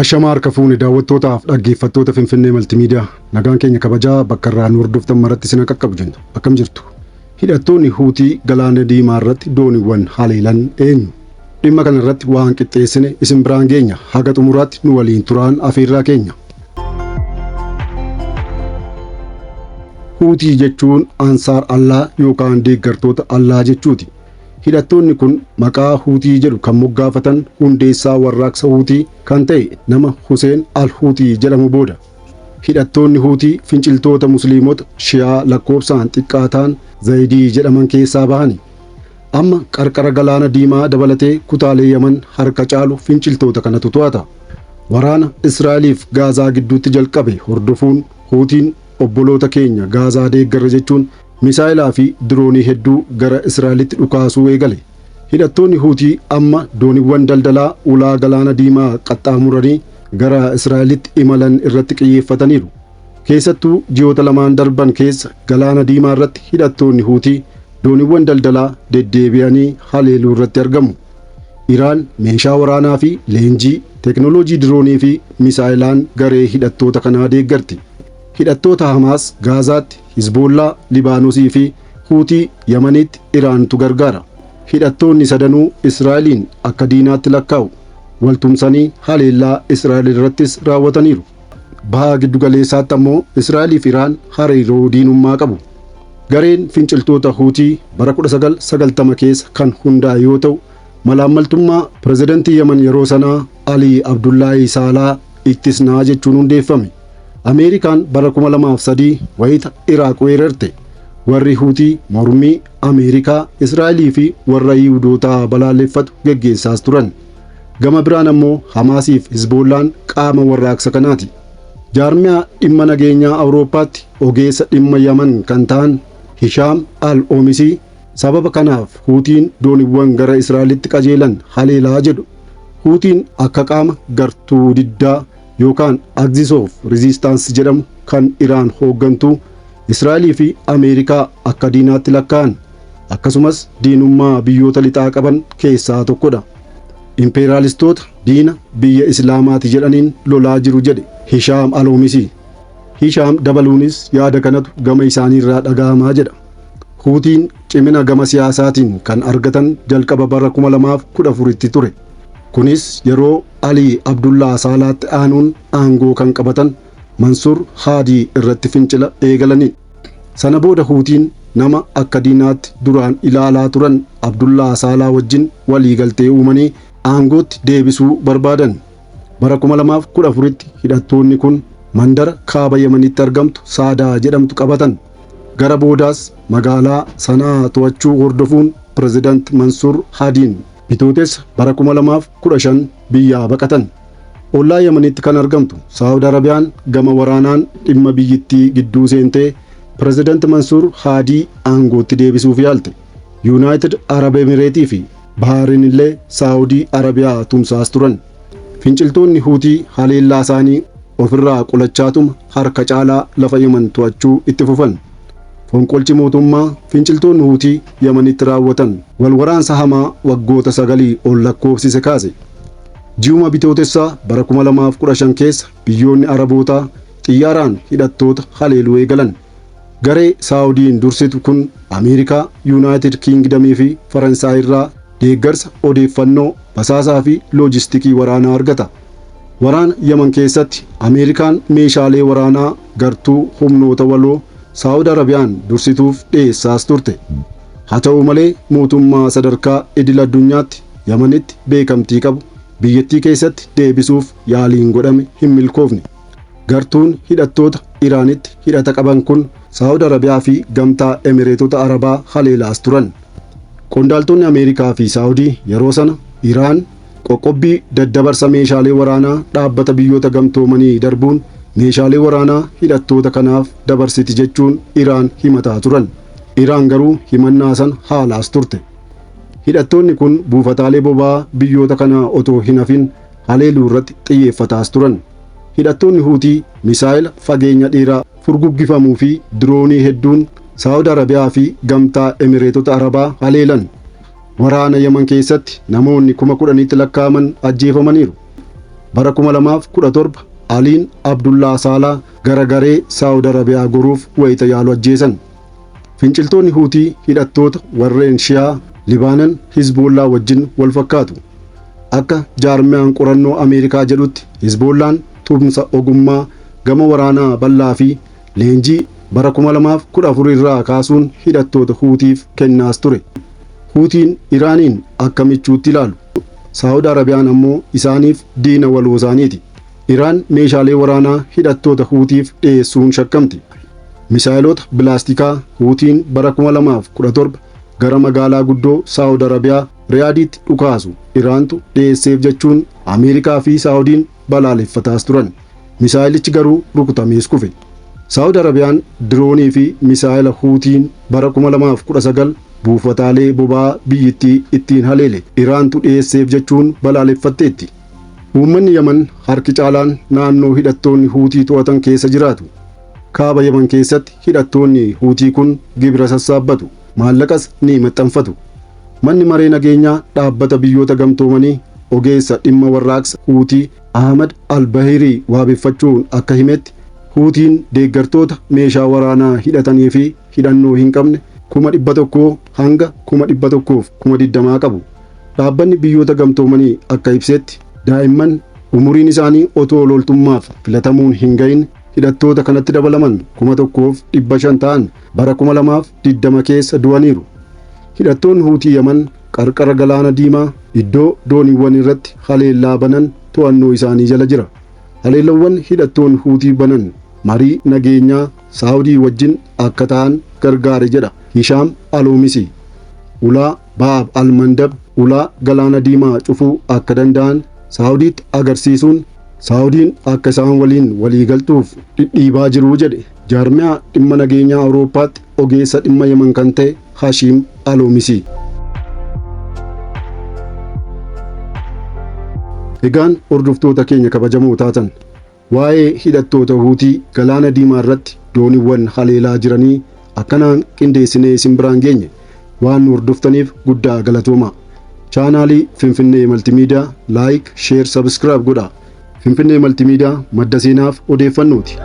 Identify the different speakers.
Speaker 1: Ashamaa harka fuune daawwattootaaf dhaggeeffattoota Finfinnee Maltimiidiyaa nagaan keenya kabajaa bakka irraa nu hordoftan maratti isin qaqqabu jenna. Akkam jirtu? Hidhattoonni Huutii galaana diimaa irratti dooniiwwan haleelan eenyu? Dhimma kana irratti waan qixxeessine isin biraan geenya. Haga xumuraatti nu waliin turaan afeerraa keenya. Huutii jechuun Ansaar Allaa yookaan deeggartoota Allaa jechuuti. Hidhattoonni kun maqaa Huutii jedhu kan moggaafatan hundeessaa warraaqsa Huutii kan ta'e nama Huseen Al-Huutii jedhamu booda. Hidhattoonni Huutii finciltoota Musliimota Shi'aa lakkoofsaan xiqqaa ta'an Zayidii jedhaman keessaa bahani. Amma qarqara galaana diimaa dabalatee kutaalee Yaman harka caalu finciltoota kanatu to'ata. Waraana Israa'eliif Gaazaa gidduutti jalqabe hordofuun Huutiin obboloota keenya Gaazaa deeggarra jechuun misaayilaa fi diroonii hedduu gara Israa'elitti dhukaasuu eegale. Hidhattoonni Huutii amma dooniiwwan daldalaa ulaa galaana diimaa qaxxaamuranii gara Israa'elitti imalan irratti xiyyeeffataniiru. Keessattuu ji'oota lamaan darban keessa galaana diimaa irratti hidhattoonni Huutii dooniiwwan daldalaa deddeebi'anii haleeluu irratti argamu. Iraan meeshaa waraanaa fi leenjii teeknooloojii diroonii fi misaayilaan garee hidhattoota kanaa deeggarti. Hidhattoota Hamaas Gaazaatti, Hizboollaa Libaanosii fi Huutii Yamanitti Iraantu gargaara. Hidhattoonni sadanuu Israa'eliin akka diinaatti lakkaa'u. Waltumsanii haleellaa Israa'el irrattis raawwataniiru. Baha giddugaleessaatti ammoo Israa'elii fi Iraan hariiroo diinummaa qabu. Gareen finciltoota Huutii bara 1990 keessa kan hundaa'e yoo ta'u, malaammaltummaa pirezidantii Yaman yeroo sanaa Alii Abdullaahi Saalaa ittisnaa jechuun hundeeffame. Ameerikaan bara 2003 wayita Iraaq weerarte warri Huutii mormii Ameerikaa, Israa'elii fi warra Yihuudootaa balaaleffatu geggeessaas turan. Gama biraan ammoo Hamaasiif Hizboollaan qaama warraaqsa kanaati. Jaarmiyaa dhimma nageenyaa Awurooppaatti ogeessa dhimma Yaman kan ta'an Hishaam Al-Oomisii sababa kanaaf Huutiin dooniiwwan gara Israa'elitti qajeelan haleelaa jedhu. Huutiin akka qaama gartuu diddaa yookaan Axis of Resistance jedhamu kan Iraan hooggantu Israa'elii fi Ameerikaa akka diinaatti lakkaa'an akkasumas diinummaa biyyoota lixaa qaban keessaa tokkodha. Impeeraalistoota diina biyya Islaamaati jedhaniin lolaa jiru jedhe Hishaam Al-Oomisii. Hishaam dabaluunis yaada kanatu gama isaaniirraa dhaga'amaa jedha. Huutiin cimina gama siyaasaatiin kan argatan jalqaba bara 2014tti ture. Kunis yeroo Alii Abdullaa Saalaatti aanuun aangoo kan qabatan Mansur Haadii irratti fincila eegalani. Sana booda Huutiin nama akka diinaatti duraan ilaalaa turan Abdullaa Saalaa wajjin walii galtee uumanii aangootti deebisuu barbaadan. Bara 2014tti hidhattoonni kun mandara kaaba Yamanitti argamtu Saadaa jedhamtu qabatan. Gara boodaas magaalaa Sanaa to'achuu hordofuun pirezidaant Mansur Haadiin bitootessa bara 2015 biyyaa baqatan. Ollaa Yamanitti kan argamtu Saawud Arabiyaan gama waraanaan dhimma biyyittii gidduu seentee pirezidaant Mansur Haadii aangootti deebisuuf yaalte. Yuunaayitid Arab Emireetii fi Bahaariin illee Saawudii Arabiyaa tumsaas turan. Finciltoonni Huutii haleellaa isaanii ofirraa qolachaatuma harka caalaa lafa Yaman to'achuu itti fufan. Fonqolchi mootummaa finciltoonni Huutii Yamanitti raawwatan wal waraansa hamaa waggoota 9 ol lakkoofsise kaase. Ji'uma bitootessaa bara 2015 keessa biyyoonni Arabootaa xiyyaaraan hidhattoota haleeluu eegalan. Garee Saawudiin dursitu kun Ameerikaa, Yuunaayitid Kiingdamii fi Faransaay irraa deeggarsa odeeffannoo, basaasaa fi loojistikii waraanaa argata. Waraana Yaman keessatti Ameerikaan meeshaalee waraanaa gartuu humnoota waloo Saawud Arabiyaan dursituuf dhiyeessaas turte. Haa ta'u malee mootummaa sadarkaa idil addunyaatti Yamanitti beekamtii qabu biyyattii keessatti deebisuuf yaaliin godhame hin milkoofne. Gartuun hidhattoota Iraanitti hidhata qaban kun Saawud Arabiyaa fi gamtaa Emireetota Arabaa haleelaas turan. Qondaaltonni Ameerikaa fi Saawudii yeroo sana Iraan qoqqobbii daddabarsa meeshaalee waraanaa dhaabbata biyyoota gamtoomanii darbuun meeshaalee waraanaa hidhattoota kanaaf dabarsiti jechuun Iraan himataa turan. Iraan garuu himannaa sana haalaas turte. Hidhattoonni kun buufataalee boba'aa biyyoota kanaa otoo hin hafin haleeluu irratti xiyyeeffataas turan. Hidhattoonni Huutii misaayila fageenya dheeraa furguggifamuu fi diroonii hedduun Saawud Arabiyaa fi gamtaa Emireetota Arabaa haleelan. Waraana Yaman keessatti namoonni 10,000tti lakkaa'aman ajjeefamaniiru. Bara 2017 Aliin Abdullaa Saalaa gara garee Saawud Arabiyaa goruuf wayita yaalu ajjeesan. Finciltoonni Huutii hidhattoota warreen Shiyaa Libaanan Hizboollaa wajjin wal fakkaatu. Akka jaarmiyaan qorannoo Ameerikaa jedhutti Hizboollaan tumsa ogummaa gama waraanaa bal'aa fi leenjii bara 2014 irraa kaasuun hidhattoota Huutiif kennaas ture. Huutiin Iraaniin akka michuutti ilaalu. Saawud Arabiyaan ammoo isaaniif diina waloo isaaniiti. Iraan meeshaalee waraanaa hidhattoota Huutiif dhiyeessuun shakkamti. Misaayilota bilaastikaa Huutiin bara 2017 gara magaalaa guddoo Saawud Arabiyaa Riyaadiitti dhukaasu Iraantu dhiyeesseef jechuun Ameerikaa fi Saawudiin balaaleffataas turan. Misaayilichi garuu rukutamees kufe. Saawud Arabiyaan diroonii fi misaayila Huutiin bara 2019 buufataalee boba'aa biyyittii ittiin haleele Iraantu dhiyeesseef jechuun balaaleffatteetti. Uummanni Yaman harki caalaan naannoo hidhattoonni Huutii to'atan keessa jiraatu. Kaaba Yaman keessatti hidhattoonni Huutii kun gibira sassaabbatu, maallaqas ni maxxanfatu. Manni maree nageenyaa dhaabbata biyyoota gamtoomanii ogeessa dhimma warraaqsa Huutii Ahmad Al-Bahirii waabeffachuun akka himetti Huutiin deeggartoota meeshaa waraanaa hidhatanii fi hidhannoo hin qabne 100,000 hanga 120,000 qabu. Dhaabbanni biyyoota gamtoomanii akka ibsetti daa'imman umuriin isaanii otoo loltummaaf filatamuun hin gahin hidhattoota kanatti dabalaman 1,500 ta'an bara 2020 keessa du'aniiru. Hidhattoonni Huutii Yaman qarqara galaana diimaa iddoo dooniiwwan irratti haleellaa banan to'annoo isaanii jala jira. Haleellawwan hidhattoonni Huutii banan marii nageenyaa Saawudii wajjin akka ta'an gargaare jedha Hishaam Aloomisi. Ulaa Baab al-Mandab ulaa galaana diimaa cufuu akka danda'an Saawudiitti agarsiisuun Saawudiin akka isaan waliin waliigaltuuf dhidhiibaa jiru jedhe jaarmiyaa dhimma nageenyaa Awurooppaatti ogeessa dhimma Yaman kan ta'e Hashiim Aloomisi. Egaan hordoftoota keenya kabajamoo taatan waa'ee hidhattoota Huutii galaana diimaa irratti dooniiwwan haleelaa jiranii akkanaan qindeessinee isin biraan geenye waan nu hordoftaniif guddaa galatooma. Chaanaalii Finfinnee Maltimiidiyaa like, share, subscribe godhaa. Finfinnee Maltimiidiyaa madda seenaaf odeeffannooti.